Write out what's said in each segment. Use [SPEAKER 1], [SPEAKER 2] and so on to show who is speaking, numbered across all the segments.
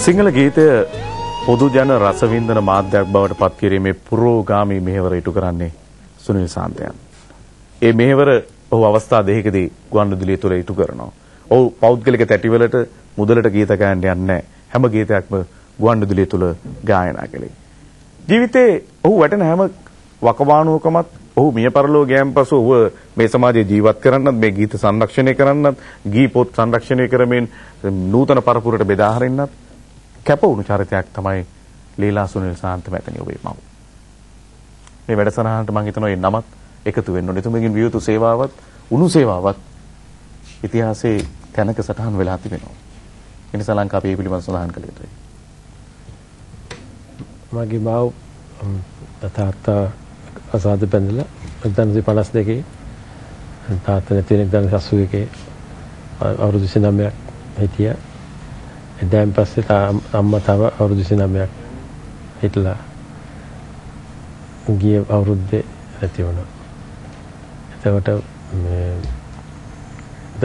[SPEAKER 1] සිංහල ගීතය පොදු ජන රසවින්දන මාධ්‍යයක් බවට පත් කිරීමේ පුරෝගාමී මෙහෙවර ඉටු කරන්නේ සුනිල් සාන්තයන්. ඒ මෙහෙවර ඔහු අවස්ථා දෙකකදී ගුවන්විදුලිය තුළ ඉටු කරනවා. ඔහු පෞද්ගලික තැටිවලට මුදලට ගීත ගායන්න යන්නේ නැහැ. හැම ගීතයක්ම ගුවන්විදුලිය තුළ ගායනා කළේ. ජීවිතේ ඔහු වැටෙන හැම වකවානුවකමත් ඔහු මිය පරලොව ගියන් පසු ඔහු මේ සමාජයේ ජීවත් කරන්නත්, මේ ගීත සංරක්ෂණය කරන්නත්, ගී පොත් සංරක්ෂණය කරමින් නූතන පරපුරට බෙදා හරින්නත් කැප වුණු චරිතයක් තමයි ලීලා සුනිල් සාන්ත මැතිණිය ඔබේ මව්. මේ වැඩසටහනට මම හිතනවා මේ නමත් එකතු වෙන්න ඕනේ. එතුමියගෙන් විය යුතු සේවාවත් උණු සේවාවත් ඉතිහාසයේ තැනක සටහන් වෙලා තිබෙනවා. ඒ නිසා ලංකාවේ මේ පිළිබඳව සඳහන් කළ යුතුයි.
[SPEAKER 2] මගේ මව් තාත්තා අසාද බැඳලා 1952 තාත්තා නැති වෙන 1981 අවුරුදු 29ක් හිටියා. එදාන් පස්සේ අම්මා තව අවුරුදු 29ක් හිටලා ගිය අවුරුද්දේ නැති වුණා. එතකොට මේ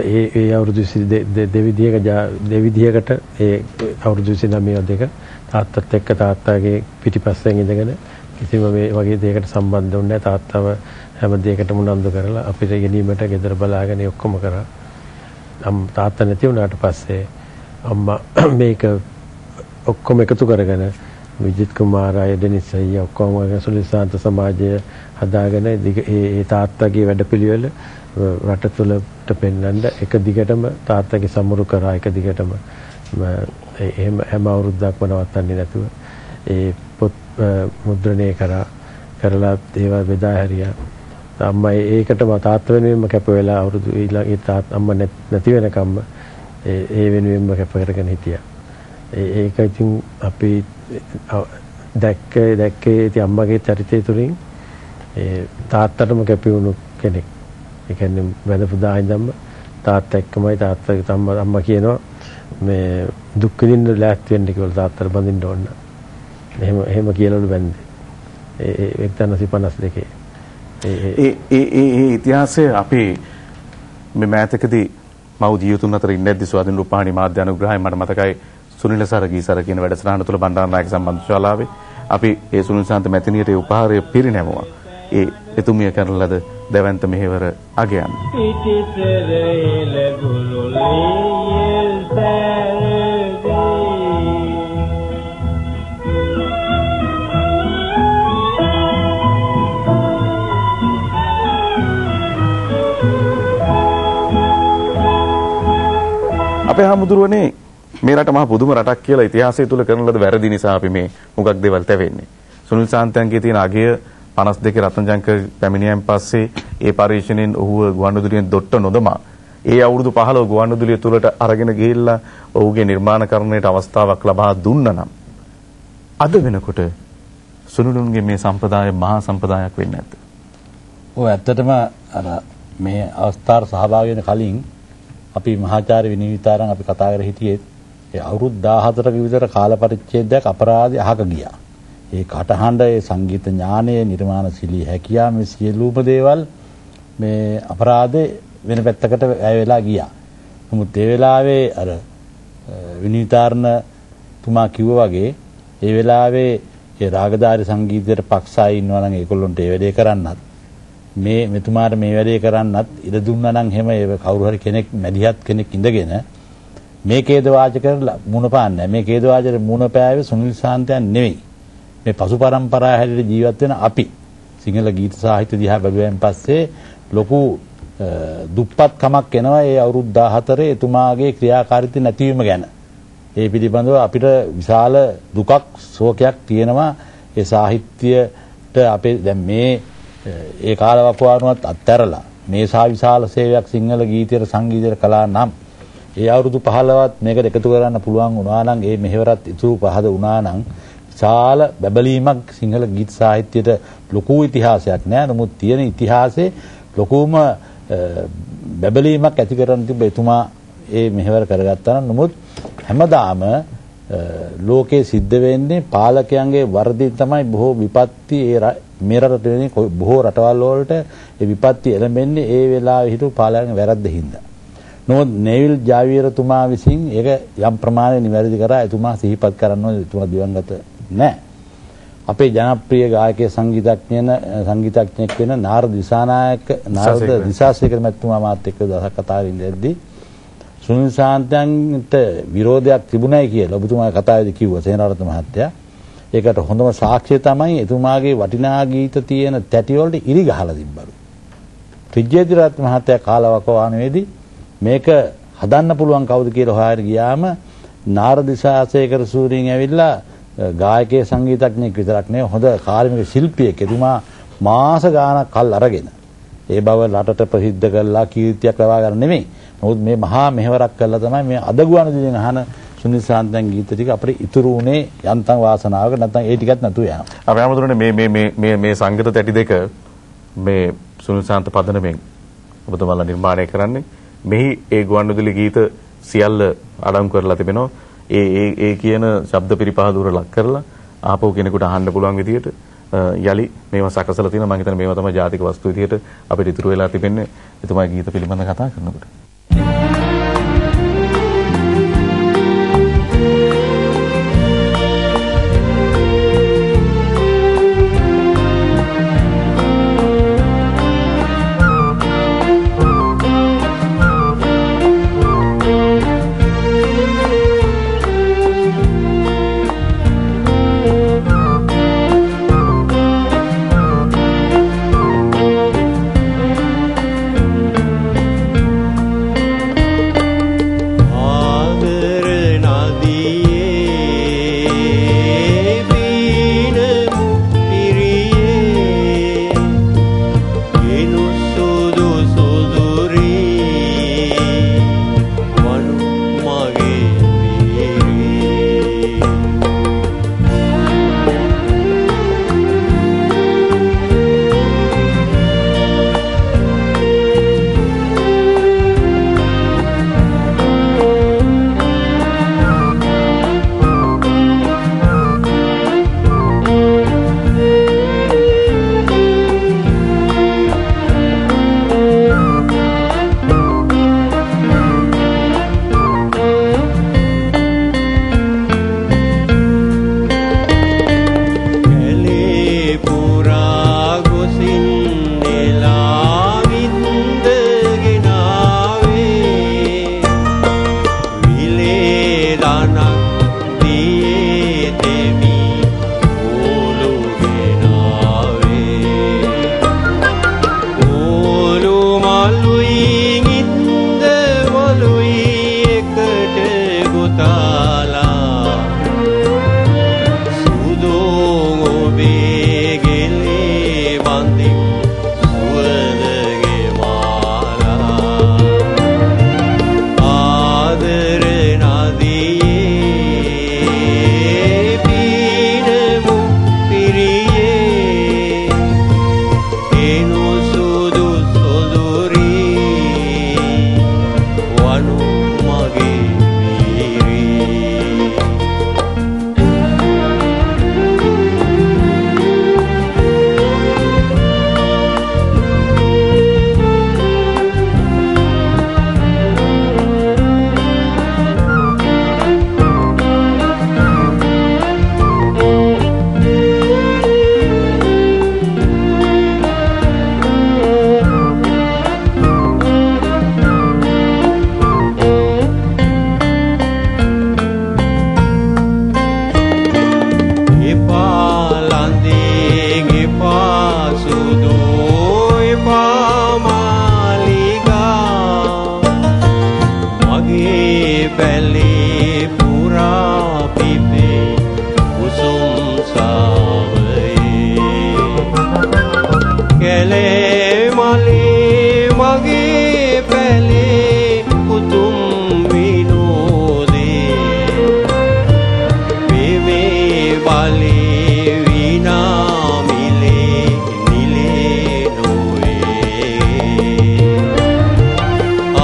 [SPEAKER 2] ඒ අවුරුදු දෙවිදියකට ඒ අවුරුදු 29 දෙක තාත්තත් එක්ක තාත්තාගේ පිටිපස්සෙන් ඉඳගෙන කිසිම මේ වගේ දෙයකට සම්බන්ධ වුණේ නැහැ. තාත්තව හැම දෙයකටම උනන්දු කරලා අපිට ඉගෙනීමට ගෙදර බලාගෙන ඔක්කොම කරා. තාත්තා නැති වුණාට පස්සේ අම්මා මේක ඔක්කොම එකතු කරගෙන විජිත් කුමාර අය, ඩෙනිස් අයියා ඔක්කොම සුනිල් සාන්ත සමාජය හදාගෙන ඒ තාත්තගේ වැඩපිළිවෙල රට තුළට පෙන්වන්න එක දිගටම තාත්තගේ සමුරු කරා. එක දිගටම එහෙම හැම අවුරුද්දක්ම නවත්තන්නේ නැතුව ඒ පොත් මුද්‍රණය කරලා ඒවා බෙදා හැරියා. අම්මා ඒකටම තාත්තා වෙනුවෙන්ම කැප වෙලා අවුරුදු ඊළඟ ඒ තාත්තා අම්මා නැති වෙනකම්ම ඒ වෙනුවෙන්ම කැප කරගෙන හිටියා. ඒක ඉතින් අපි දැක්කේ ඉතින් අම්මගේ චරිතය තුළින් ඒ තාත්තටම කැප වුණු කෙනෙක්. ඒ කියන්නේ වැඳපු දා ඉඳන්ම තාත්තා එක්කමයි තාත්තා අම්මා කියනවා මේ දුක් විඳින්න ලෑස්ති වෙන්න කියලා තාත්තට බඳින්න ඕන. එහෙම කියලාලු බැන්දේ. ඒ 1952
[SPEAKER 1] ඒ ඒ ඒ ඉතිහාසය අපි මේ මෑතකදී මව් ජීවතුන් අතර ඉන්නද්දි ස්වාධීන රූපවාහිනී මාධ්‍ය අනුග්‍රහයෙන් මට මතකයි සුනිල සර ගීසර කියන වැඩසටහන තුළ බණ්ඩාරනායක සම්බන්ධ ශාලාවේ අපි ඒ සුනිල් සාන්ත මැතිණියට ඒ උපහාරය පිරිනැමුවා. ඒ එතුමිය කරන ලද දැවැන්ත මෙහෙවර අගයන්. අපේ හාමුදුරුවනේ මේ රට මහා පුදුම රටක් කියලා ඉතිහාසය තුල කරන ලද වැරදි නිසා අපි මේ මුගක් දේවල් තැවෙන්නේ. සුනිල් සාන්තයන්ගේ තියෙන අගය 52 රත්නජංක පැමිණියන් පස්සේ ඒ පරිශ්‍රණයෙන් ඔහුව ගුවන්විදුලියෙන් දොට්ට නොදමා ඒ අවුරුදු 15 ගුවන්විදුලිය තුලට අරගෙන ගිහිල්ලා ඔහුගේ නිර්මාණකරණයට අවස්ථාවක් ලබා දුන්නා නම් අද වෙනකොට සුනිලුන්ගේ මේ සම්ප්‍රදාය මහා සම්ප්‍රදායක් වෙන්නේ නැද්ද?
[SPEAKER 3] ඔව්, ඇත්තටම අර මේ අවස්ථාවට සහභාගී වෙන කලින් අපි මහාචාර්ය විනීවිතාරන් අපි කතා කර හිටියේ ඒ අවුරුදු 14ක විතර කාල පරිච්ඡේදයක් අපරාධي අහක ගියා. ඒ කටහඬ, ඒ සංගීත ඥානය, නිර්මාණශීලී හැකියාව මේ සියලුම දේවල් මේ අපරාධේ වෙන පැත්තකට වැය වෙලා ගියා. නමුත් ඒ වෙලාවේ අර විනීතාරණ තුමා කිව්වා වගේ ඒ වෙලාවේ ඒ රාගධාරී සංගීතයට පක්ෂ අය ඉන්නවා නම් ඒගොල්ලන්ට ඒ වැඩේ කරන්නත් මේ මෙතුමාට මේ වැඩේ කරන්නත් ඉඩ දුන්නා නම් එහෙම ඒ කවුරු හරි කෙනෙක් මැදිහත් කෙනෙක් ඉඳගෙන මේ ඛේද වාචක මුණ පාන්නේ නැහැ. මේ ඛේද වාචක මුණ පෑවේ සුනිල් සාන්තයන් නෙවෙයි. මේ පසු පරම්පරාව හැටියට ජීවත් වෙන අපි සිංහල ගීත සාහිත්‍ය දිහා බැලුවෙන් පස්සේ ලොකු දුප්පත්කමක් එනවා ඒ අවුරුදු 14 එතුමාගේ ක්‍රියාකාරීත්වය නැතිවීම ගැන. ඒ පිළිබඳව අපිට විශාල දුකක් ශෝකයක් තියෙනවා. ඒ සාහිත්‍යයට අපේ දැන් මේ ඒ කාලවකවානුවත් අත්හැරලා මේ සා විශාල සේවයක් සිංහල ගීතයට සංගීතයට කළා නම් ඒ අවුරුදු 15වත් මේකට එකතු කරන්න පුළුවන් වුණා නම් ඒ මෙහෙවරත් ඉතුරු පහද වුණා නම් විශාල බැබලීමක් සිංහල ගීත සාහිත්‍යයට ලොකු ඉතිහාසයක් නෑ. නමුත් තියෙන ඉතිහාසයේ ලොකුම බැබලීමක් ඇති කරන්න තිබ්බ එතුමා ඒ මෙහෙවර කරගත්තා නම්. නමුත් හැමදාම ලෝකේ සිද්ධ වෙන්නේ පාලකයන්ගේ වර්ධි තමයි බොහෝ විපත්ති ඒ මේ රටට වෙන්නේ බොහෝ රටවල් වලට ඒ විපත්ති එළඹෙන්නේ ඒ වෙලාවේ හිටපු පාලකයන්ගේ වැරද්ද හින්දා. නමුත් නෙවිල් ජාවීරතුමා විසින් ඒක යම් ප්‍රමාණයක නිවැරදි කරා. එතුමා සිහිපත් කරන්න ඕනේ, එතුමා දිවංගත නෑ. අපේ ජනප්‍රිය ගායකය සංගීතඥයෙක් වෙන නාරද දිසානායක නාරද දිසාසේකර මැතිතුමා මාත් එක්ක දවසක් කතා කරමින් ඉඳද්දී සුනිල් සාන්තයන්ට විරෝධයක් තිබුණයි කියලා ඔබතුමා කතාවේදී කිව්වා සේනාරත්න මහත්තයා. ඒකට හොඳම සාක්ෂිය තමයි එතුමාගේ වටිනා ගීත තියෙන තැටි වලට ඉරි ගහලා තිබ්බලු. ත්‍රිජේතිරත්න මහත්තයා කාලවකවානුවේදී මේක හදන්න පුළුවන් කවුද කියලා හොයාගෙන ගියාම නාරද දිසාසේකර සූරීන් ඇවිල්ලා ගායකයේ සංගීතඥයෙක් විතරක් නෙවෙයි හොඳ කාර්මික ශිල්පියෙක්. එතුමා මාස ගාණක් කල් අරගෙන ඒ බව රටට ප්‍රසිද්ධ කරලා කීර්තියක් ලබා ගන්න නෙමෙයි. නමුත් මේ මහා මෙහෙවරක් කළා තමයි මේ අද ගුවන්විදුලියෙන් අහන සුනිල් සාන්තයන් ගීත ටික අපිට ඉතුරු වුණේ යන්තම් වාසනාවක, නැත්නම් ඒ ටිකත් නැතුව යනවා.
[SPEAKER 1] අපි හැමෝටම මේ මේ මේ මේ මේ සංගීත තැටි දෙක මේ සුනිල් සාන්ත පදනමෙන් ඔබතුමාලා නිර්මාණය කරන්නේ. මෙහි ඒ ගුවන්විදුලි ගීත සියල්ල අඩංගු කරලා තිබෙනවා. ඒ ඒ ඒ කියන ශබ්ද පිරිපහදුර ලක් කරලා ආපහු කෙනෙකුට අහන්න පුළුවන් විදියට යලි මේවා සකසලා තියෙනවා. මම හිතන්නේ මේවා තමයි ජාතික වස්තු විදියට අපිට ඉතුරු වෙලා තිබෙන්නේ එතුමාගේ ගීත පිළිබඳව කතා කරනකොට.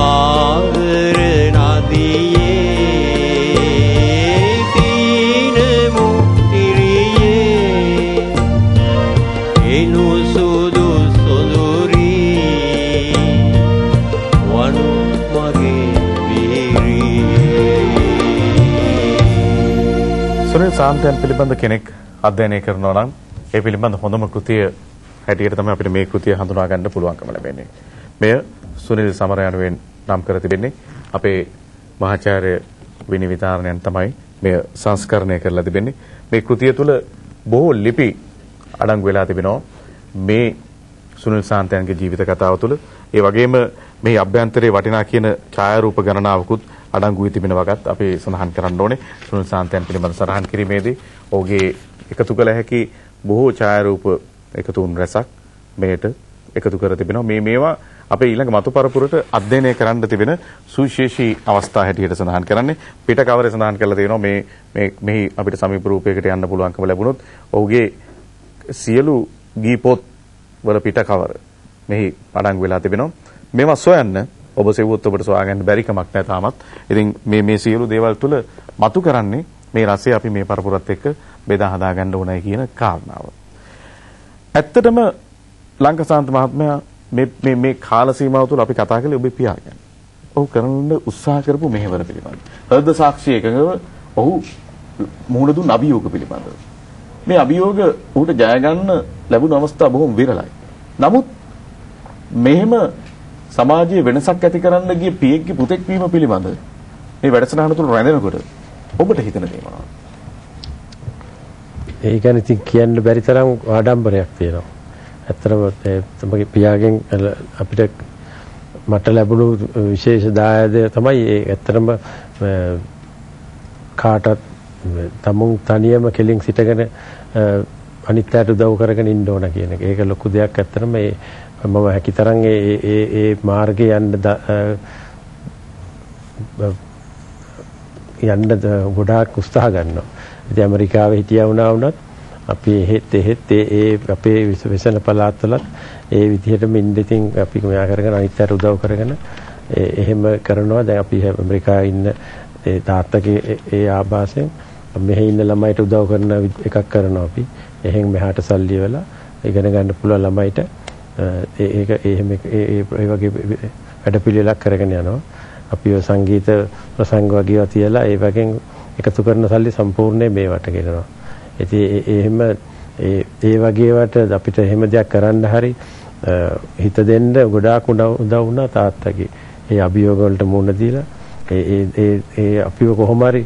[SPEAKER 4] ආදර නදියේ
[SPEAKER 1] සුනිල් සාන්තයන් පිළිබඳ කෙනෙක් අධ්‍යයනය කරනවා නම් ඒ පිළිබඳ හොඳම කෘතිය හැටියට තමයි අපිට මේ කෘතිය හඳුනා ගන්න පුළුවන්කම ලැබෙන්නේ. මෙය සුනිල් සමර යනුවෙන් නම් කර තිබෙන්නේ අපේ මහාචාර්ය විනිවිතාරණයන් තමයි මෙය සංස්කරණය කරලා තිබෙන්නේ. මේ කෘතිය තුළ බොහෝ ලිපි අඩංගු වෙලා තිබෙනවා මේ සුනිල් සාන්තයන්ගේ ජීවිත කතාව තුළ. ඒ වගේම මේ අභ්‍යන්තරයේ වටිනා කියන ඡායාරූප ගණනාවකුත් අඩංගු වී තිබෙන වගත් අපි සඳහන් කරන්න ඕනේ. සුනිල් සාන්තයන් පිළිබඳ සටහන් කිරීමේදී ඔහුගේ එකතු කළ හැකි බොහෝ ඡායාරූප එකතු වුන් රැසක් මෙයට එකතු කර තිබෙනවා. මේවා අපේ ඊළඟ මතු පරපුරට අධ්‍යයනය කරන්න තිබෙන සුවිශේෂී අවස්ථා හැටියට සඳහන් කරන්නේ. පිට කවරේ සඳහන් කරලා තියෙනවා මේ මේ මෙහි අපිට සමීප රූපයකට යන්න පුළුවන්කම ලැබුණොත් ඔහුගේ සියලු ගී පොත් වල පිට කවර මෙහි අඩංගු වෙලා තිබෙනවා. මේවා සොයන්න ඔබ සෙව්වොත් ඔබට සොයාගන්න බැරි කමක් නැහැ තාමත්. ඉතින් මේ සියලු දේවල් තුල මතු කරන්නේ මේ රසය අපි මේ පරපුරත් එක්ක බෙදා හදා ගන්න ඕනයි කියන කාරණාව. ඇත්තටම ලංකසාන්ත මහත්මයා මේ මේ මේ කාල සීමාව තුළ අපි කතා කළේ ඔබේ පියා ගැන. ඔහු කරන්න උත්සාහ කරපු මෙහෙවර පිළිබඳ. හෘද සාක්ෂි එකඟව ඔහු මුහුණ දුන් අභියෝග පිළිබඳව. මේ අභියෝග ඔහුට ජය ගන්න ලැබුණු අවස්ථා බොහොම විරලයි. නමුත් මෙහෙම සමාජයේ වෙනසක් ඇති කරන්න ගිය පියෙක්ගේ පුතෙක් වීම පිළිබඳ මේ වැඩසටහන තුළ රැඳෙනකොට ඔබට හිතෙන දේ මොනවද?
[SPEAKER 2] ඒ කියන්නේ ඉතින් කියන්න බැරි තරම් ආඩම්බරයක් තියෙනවා. ඇත්තටම මගේ පියාගෙන් අපිට මට ලැබුණු විශේෂ දායාදය තමයි ඒ ඇත්තටම කාටත් තමුන් තනියම කෙලින් සිටගෙන අනිත් අයට උදව් කරගෙන ඉන්න ඕන කියන එක. ඒක ලොකු දෙයක් ඇත්තටම. ඒ මම හැකිතරම් ඒ ඒ ඒ මාර්ගේ යන්න යන්න ගොඩාක් උත්සාහ ගන්නවා. ඉතින් ඇමරිකාවේ හිටියා වුණා වුණත් අපි එහෙත් එහෙත් ඒ අපේ වෙසෙන පළාත්වලත් ඒ විදිහටම ඉන්න ඉතින් අපි මෙයා කරගෙන අනිත් අයට උදව් කරගෙන එහෙම කරනවා. දැන් අපි ඇමරිකාවේ ඉන්න ඒ තාත්තගේ ඒ ආభాසයෙන් මෙහෙ ඉන්න ළමයිට උදව් කරන එකක් කරනවා අපි. එහෙන් මෙහාට සල්ලි වෙලා ඉගෙන ගන්න පුළුවන් ළමයිට ඒක එහෙම ඒ වගේ වැඩපිළිවෙලක් කරගෙන යනවා. අපි ඔය සංගීත ප්‍රසංග වගේ ඒවා තියලා ඒ වගේ එකතු කරන සල්ලි සම්පූර්ණයෙන් මේවට ගෙනවා. ඉතින් එහෙම ඒ වගේ ඒවාට අපිට එහෙම දෙයක් කරන්න හරි හිත දෙන්න ගොඩාක් උදව් වුණා තාත්තගේ. ඒ අභියෝග වලට මුහුණ දීලා ඒ ඒ ඒ අපිව කොහොම හරි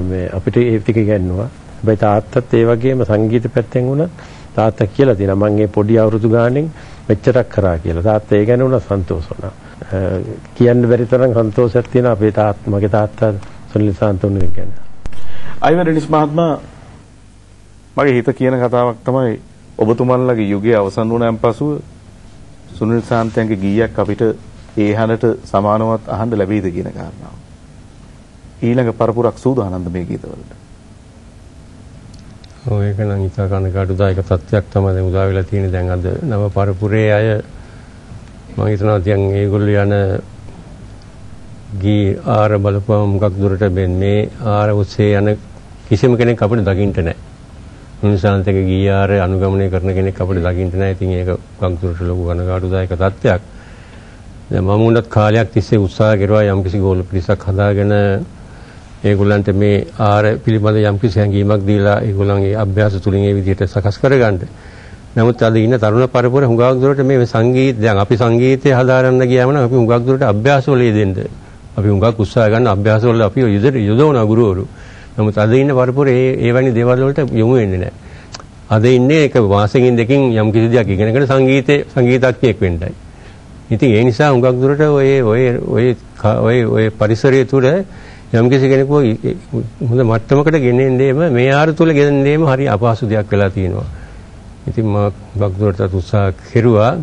[SPEAKER 2] මේ අපිට ඒ ටික ඉගැන්නුවා. හැබැයි තාත්තත් ඒ වගේම සංගීත පැත්තෙන් වුණත් තාත්තා කියලා තියෙනවා මං ඒ පොඩි අවුරුදු ගානෙන් මෙච්චරක් කරා කියලා. තාත්තා ඒ ගැන වුණා සන්තෝෂ වුණා. කියන්න බැරි තරම් සන්තෝෂයක් තියෙනවා අපේ තාත්තා මගේ තාත්තා සුනිල් සාන්තෝනියන් ගැන.
[SPEAKER 1] අයිවර් ඩෙනිස් මහත්මයා, මගේ හිත කියන කතාවක් තමයි ඔබතුමන්ලගේ යුගයේ අවසන් වුණාන් පසුව සුනිල් සාන්තයන්ගේ ගීයක් අපිට ඒ හඬට සමානවත් අහන්න ලැබෙයිද කියන කාරණාව. ඊළඟ පරපුරක් සූදානම්ද මේ ගීතවලට?
[SPEAKER 2] ඔව්, ඒක නම් ඉතා කනගාටුදායක තත්ත්වයක් තමයි දැන් උදා වෙලා තියෙන්නේ. දැන් අද නව පරපුරේ අය මම හිතනවා දැන් ඒගොල්ලෝ යන ගී ආර බලපුවම මොකක් දුරට මේ ආර ඔස්සේ යන කිසිම කෙනෙක් අපිට දකින්න නැහැ. සුනිල් ගී ආර අනුගමනය කරන කෙනෙක් අපිට දකින්න නැහැ. ඉතින් ඒක මොකක් දුරට ලොකු කනගාටුදායක තත්ත්වයක්. දැන් මම උනත් කාලයක් තිස්සේ උත්සාහ කෙරුවා යම්කිසි ගෝල පිරිසක් හදාගෙන ඒගොල්ලන්ට මේ ආර පිළිබඳ යම්කිසි හැඟීමක් දීලා ඒගොල්ලන්ගේ අභ්‍යාස තුලින් ඒ විදිහට සකස් කරගන්න. නමුත් අද ඉන්න තරුණ පරපුර හුඟක් දුරට මේ සංගීත දැන් අපි සංගීතය හදාරන්න ගියාම නම් අපි හුඟක් දුරට අභ්‍යාස වල යෙදෙන්න. අපි හුඟක් උත්සාහ ගන්න අභ්‍යාස වල අපි යොදවන ගුරුවරු. නමුත් අද ඉන්න පරපුර ඒ වැනි දේවල් වලට යොමු වෙන්නේ නැහැ. අද ඉන්නේ එක මාසෙකින් දෙකකින් යම්කිසි දෙයක් ඉගෙනගෙන සංගීතේ සංගීතඥයෙක් වෙන්නයි. ඉතින් ඒ නිසා හුඟක් දුරට ඔය ඔය ඔය ඔය ඔය පරිසරය තුළ යම්කිසි කෙනෙකු හොඳ මට්ටමකට ගෙනෙන්නේම මේ ආර තුළ ගෙනෙන්නේම හරි අපහසු දෙයක් වෙලා තියෙනවා. ඉතින් මම හුඟක් දුරටත් උත්සාහ කෙරුවා.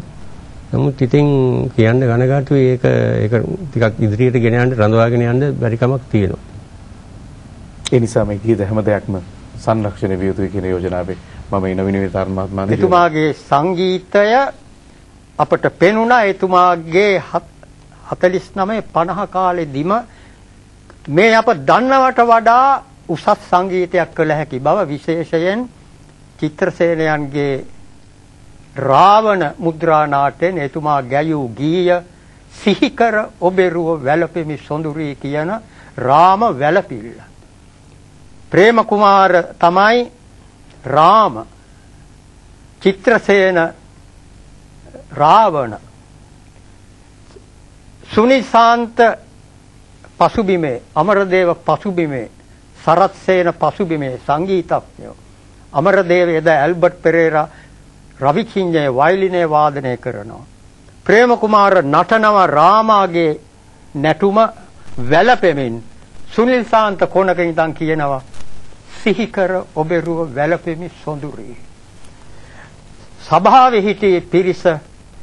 [SPEAKER 2] නමුත් ඉතින් කියන්න කනගාටුයි ඒක ඒක ටිකක් ඉදිරියට ගෙන යන්න රඳවාගෙන යන්න බැරි කමක් තියෙනවා.
[SPEAKER 1] ඒ නිසා මේ ගීත හැම දෙයක්ම සංරක්ෂණය විය යුතුයි කියන යෝජනාවේ මම ඉන විනය තරුණ මහත්මයා
[SPEAKER 4] එතුමාගේ සංගීතය අපට පෙනුණා. එතුමාගේ 49 50 කාලෙදිම මේ අප දන්නවට වඩා උසස් සංගීතයක් කළ හැකි බව විශේෂයෙන් චිත්‍රසේනයන්ගේ රාවණ මුද්‍රා නාට්‍යයෙන් එතුමා ගැයූ ගීය සිහිකර ඔබෙරුව වැළපෙමි සොඳුරී කියන රාම වැළපිල්ල. ප්‍රේම කුමාර තමයි රාම, චිත්‍රසේන රාවණ, සුනිල් ශාන්ත පසුබිමේ, අමරදේව පසුබිමේ, සරත්සේන පසුබිමේ සංගීතඥයෝ. අමරදේව එදා ඇල්බර්ට් පෙරේරා රවිචින්ජය වයලිනය වාදනය කරනවා. ප්‍රේම කුමාර නටනවා රාමාගේ නැටුම වැළපෙමින්. සුනිල් ශාන්ත කොනක ඉඳන් කියනවා සිහිකර ඔබෙරුව වැළපෙමි සොඳුරේ. සභාවේ හිටියේ පිරිස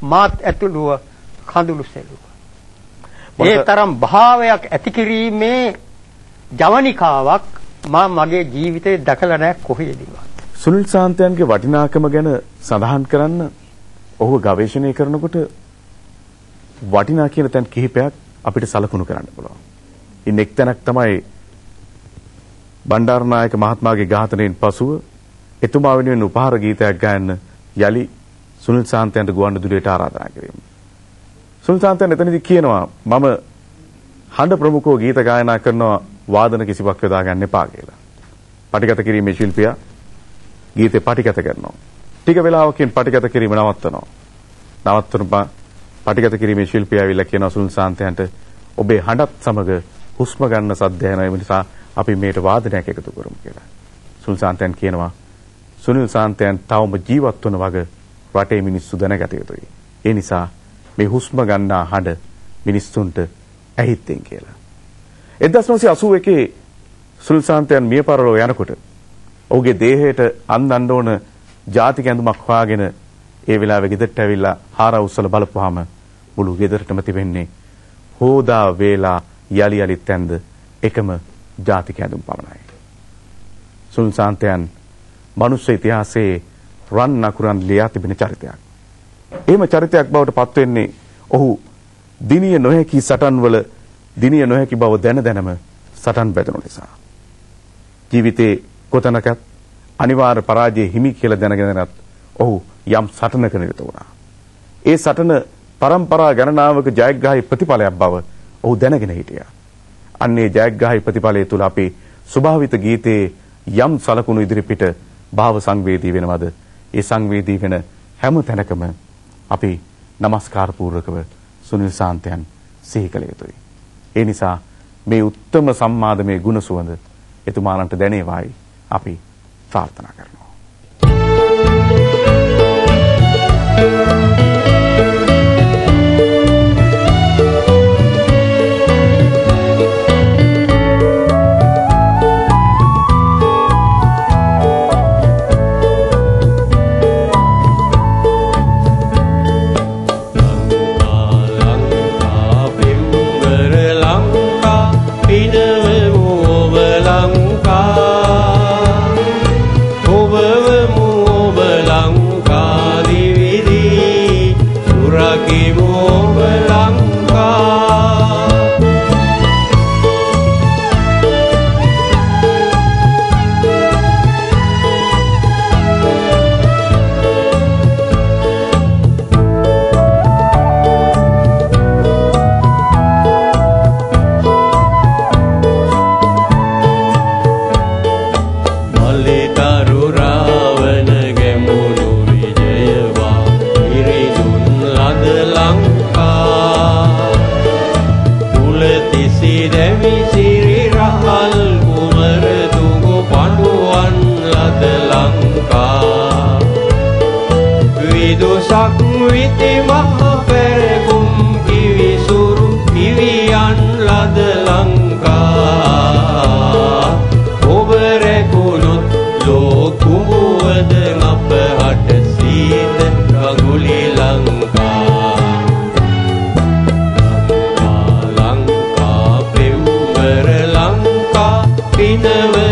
[SPEAKER 4] මාත් ඇතුළුව කඳුළු සෙලුවා. ඒ තරම් භාවයක් ඇති කිරීමේ ජවනිකාවක් මා මගේ ජීවිතේ දැකලා නැහැ කොහේදීවත්.
[SPEAKER 1] සුනිල් ශාන්තයන්ගේ වටිනාකම ගැන සඳහන් කරන්න ඔහුව ගවේෂණය කරනකොට වටිනා කියන තැන් කිහිපයක් අපිට සලකුණු කරන්න පුළුවන්. ඉන් එක් තැනක් තමයි බණ්ඩාරනායක මහත්මයාගේ ඝාතනයෙන් පසුව එතුමා වෙනුවෙන් උපහාර ගීතයක් ගායන්න යලි සුනිල් ශාන්තයන්ට ගුවන්විදුලියට ආරාධනා කිරීම. සුනිල් ශාන්තයන් එතනදී කියනවා මම හඬ ප්‍රමුඛව ගීත ගායනා කරනවා, වාදන කිසිවක් යොදා ගන්න එපා කියලා. පටිගත කිරීමේ ශිල්පියා ගීතේ පටිගත කරනවා. ටික වෙලාවකින් පටිගත කිරීම නවත්තනවා. නවත්තන පටිගත කිරීමේ ශිල්පියා ඇවිල්ලා කියනවා සුනිල් ශාන්තයන්ට ඔබේ හඬත් සමග හුස්ම ගන්න සද්ද ඇහෙනවා, ඒ නිසා අපි මේට වාදනයක් එකතු කරමු කියලා. සුනිල් ශාන්තයන් කියනවා සුනිල් ශාන්තයන් තවම ජීවත් වන වග රටේ මිනිස්සු දැනගත යුතුයි. ඒ නිසා මේ හුස්ම ගන්නා හඬ මිනිස්සුන්ට ඇහිත්තෙන් කියලා. 1981 සුනිල් ශාන්තයන් මිය පරලොව යනකොට ඔහුගේ දේහයට අන්දන්න ඕන ජාතික ඇඳුමක් හොයාගෙන ඒ වෙලාවේ ගෙදරට ඇවිල්ලා හාර උස්සල බලපුවාම මුළු ගෙදරටම තිබෙන්නේ හෝදා වේලා යලි යලිත් ඇඳ එකම ජාතික ඇඳුම් පමණයි. සුනිල් ශාන්තයන් මනුෂ්‍ය ඉතිහාසයේ රන් නකුරන් ලියා තිබෙන චරිතයක්. එහෙම චරිතයක් බවට පත් වෙන්නේ ඔහු දිනිය නොහැකි සටන්වල දිනිය නොහැකි බව දැන දැනම සටන් බැඳුණු නිසා. ජීවිතේ කොතනකත් අනිවාර්ය පරාජය හිමි කියලා දැනගෙනත් ඔහු යම් සටනක නිරත වුණා. ඒ සටන පරම්පරා ගණනාවක ජයග්‍රාහී ප්‍රතිඵලයක් බව ඔහු දැනගෙන හිටියා. අන්නේ ජයග්‍රාහී ප්‍රතිඵලය තුල අපි ස්වභාවිත ගීතයේ යම් සලකුණු ඉදිරිපිට භාව සංවේදී වෙනවද, ඒ සංවේදී වෙන හැම තැනකම අපි নমස්කාර පූර්වකව සුනිල් ශාන්තයන් සිහි කළ යුතුයි. ඒ නිසා මේ උත්තම සම්මාදමේ ගුණ සුවඳ එතුමාලන්ට දැනේවායි අපි ප්‍රාර්ථනා කරනවා.
[SPEAKER 5] Love.